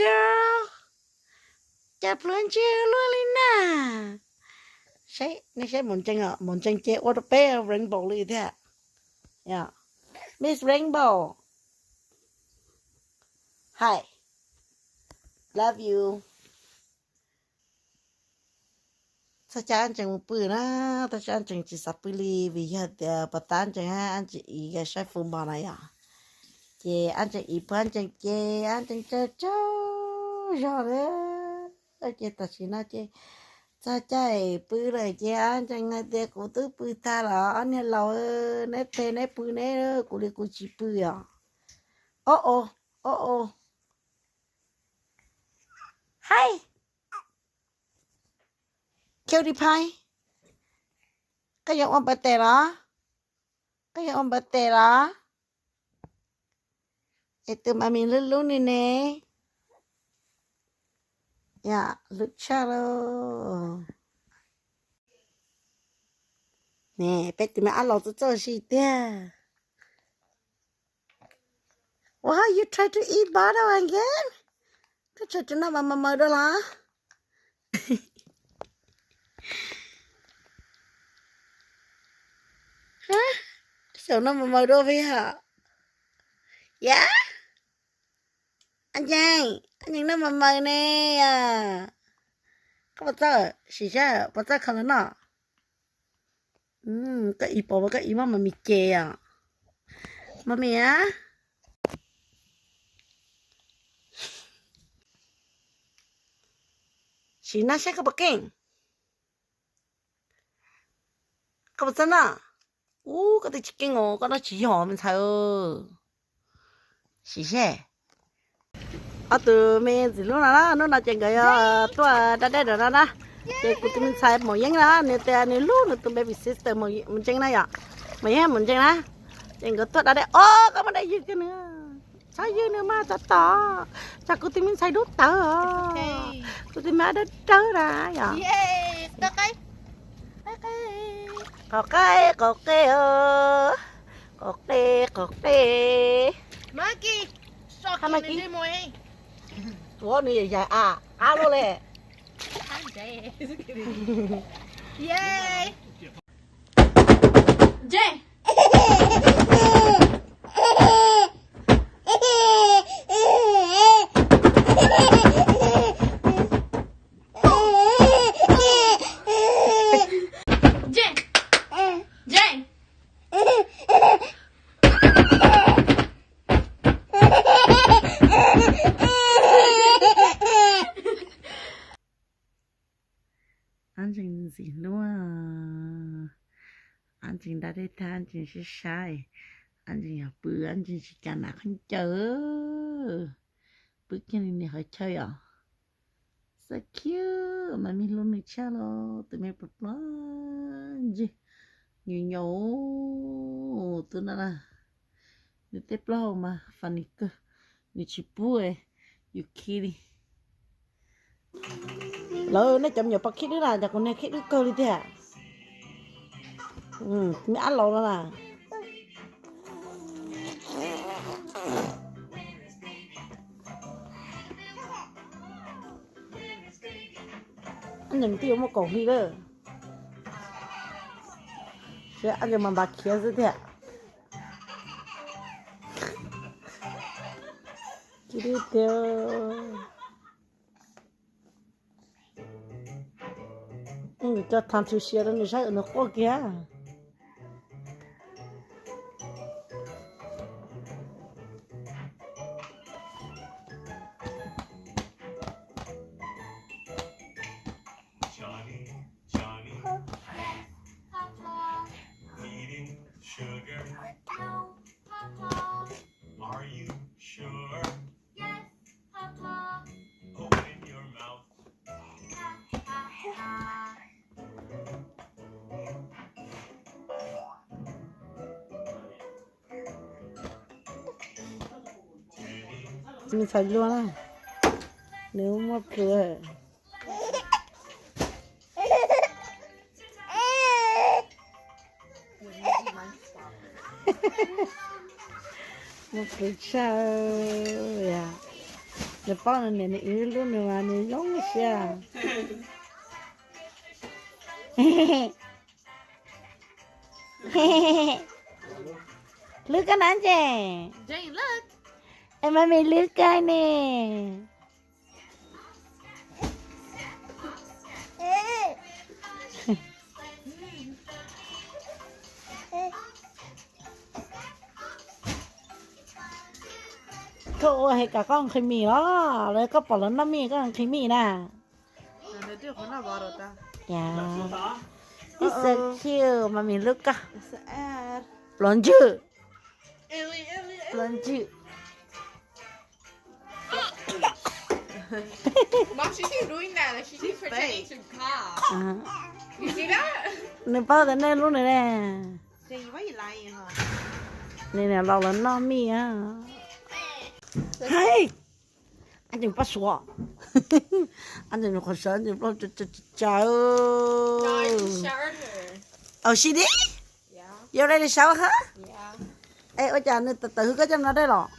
Girl, cas pluav ntswg luaj li na? Saib, nej saib Maum Ntsees os, Maum Ntsees ces ua rau peb rainbow li thiab. Miss Rainbow, hi, love you. Txog caij Ab Ntsees mus pw na, tab sis Ab Ntsees tsis xav pw li vim yog tias puas tas Ab Ntsees, Ab Ntsees ib saib football na yom. Ces Ab Ntsees ib pw Ab Ntsees ces Ab Ntsees tsaug tsaug zog na. Ces tam sim no ces txog caij pw lawm ces Ab Ntsees hais tias kuv twb pw tag lawm ob niag laus, neb tes neb pw neb, kuv li kuv tsis pw os. Ob o, ob o. Hi. Cutie Pie, koj yuav ua birthday los? Koj yuav ua birthday los? Es tus mami lub lub ni ne. Yog, hlub tshaj lauj. Ne, peb tus me ab laus txawj txawj sim tiag. Why you try to eat bottle again? Koj tseem noj mas mas maws dua los? Xyaum noj mas maws dua peb hos. Yam, Ab Nyees, Ab Nyees noj mas maws ne. Koj puas txawj, sim saib puas txawj khaws los noj. Koj ib pom koj ib muab mas mis ces os. Mas mis a, sim noj saib koj puas keej. Koj puas txawj noj? Ub, koj twb tsis keej os, koj noj tsis yog me ntxhais. Sim seb. Ob tug me ntxim hlub no na, hnub no ces nkawd yuav tuaj da dej rau no na. Ces kuv tus me ntxhais Maum Yeeb na, nws tias nws hlub nws tus baby sister Maum Ntsees na yom. Maum Yeeb, Maum Ntsees na. Ces nkawd tuaj da dej, o, koj muab dej ywg kiag nws. Txhob ywg nws mas txhob tom. Tsam kuv tus me ntxhais dub tawv os. Kuv tus me ab dawb dawb na yom. Qos qe, qos qe os. Qos qe, qos qe. Tuav nws yam yam a, qab luaj li. Ab Ntsees ntxim hlub, Ab Ntsees da dej tag Ab Ntsees sib sab, Ab Ntsees yog pw Ab Ntsees tsis kam nam khaub ncaws, pw kiag li niag qhov chaw os. So cute, mas me hlub nws tshaj los tus me pluav pluav ntseg, nyuam nyaum tus no na. Nws tej plaub hau mas funny kawg, nws tsis pub yus khib li. Lawv nej cov me nyuam pog khib dwb na, cas kuv niag khib dwb kawg li tiag. Me ab laus no na. Ab Nyeem twb yuav muaj kaum hli lawm. Ab Nyeem mas npam khiav xwb tiag. Tiag, coj time to share rau nws saib nws quaj kiag. Me ntxhais luag na, nws muaj plhws. Muaj plhws tshaj yam. Nws paub nws niam nws ib lub nws mas nws zoo siab. Hlub koj na Ntses. Es mami hlub koj ne. Koj ua hais kom koj nqhis mis los, lawv koj pom lawv noj mij koj nqhis mij na. It's so cute, mami hlub koj. Pluav ntswg. Pluav ntswg. Mom, she keep doing that. Like she keeps pretending to cough. You see that? Nws paub tias nej hlub nws ne. Nws niam laus los noj mij. Hais, ab tseem pab suav, ab tseem qhuav sawv, ab tseem plaub tsa. Au si di, you ready to shower her? Es ua cas nws tawm tawm hwj koj coj no dej los?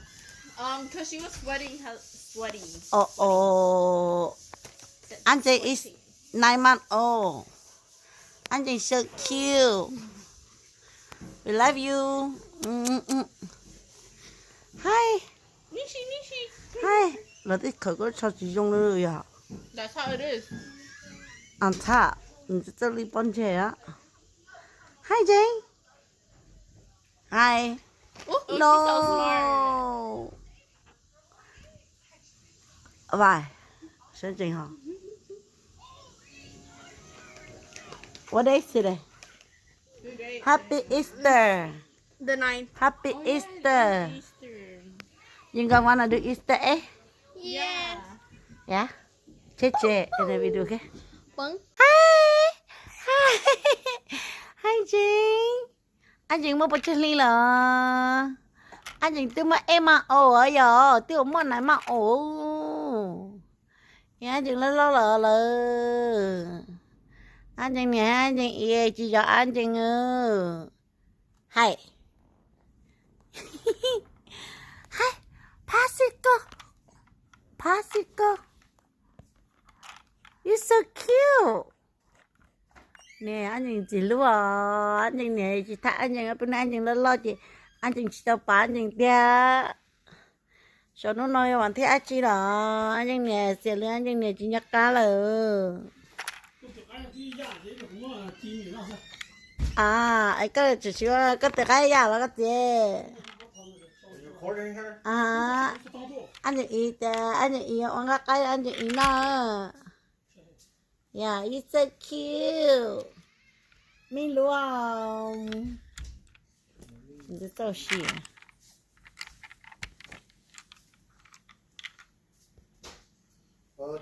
Ab tseem is nine months old. Ab tseem so cute. We love you. Hais, hais, los tib khawm koj tsho tsis zoo li yog. Antha, nws txawj li pob ntseg a. Hais Ntses. Hais. No. Vai, sawv tsees ho. What day is today? Happy Easter. Happy Easter. You guys wanna do Easter egg? Yeah. Cheb tsev in the video, okay? Hais, hais, hais Ntses. Ab tseem muaj pes tsawg hli lawm? Ab tseem twb muaj ib mas os, yog twb muaj nine mas os. Ab tseem loj loj lawm. Ab tseem niam, ab tseem txiv tsis yog ab tseem. Hais, hais, phab xij koj, phab xij koj. You so cute. Niam, ab tseem txiv hlub os, ab tseem niam tsis tham ab tseem, peb niam ab tseem loj loj ces ab tseem tsis tau pab ab tseem tiag. Saum hnub no yog vas thib dab tsi los ab tseem niam xiam li ab tseem niam tsis nco qab lawm. A, es koj tseem siv koj tus qaib yam los koj txiv? Ab tseem is tias ab tseem is ua nqaij qaib ab tseem is noj. Yeah, you so cute. Me hlub, txawj si.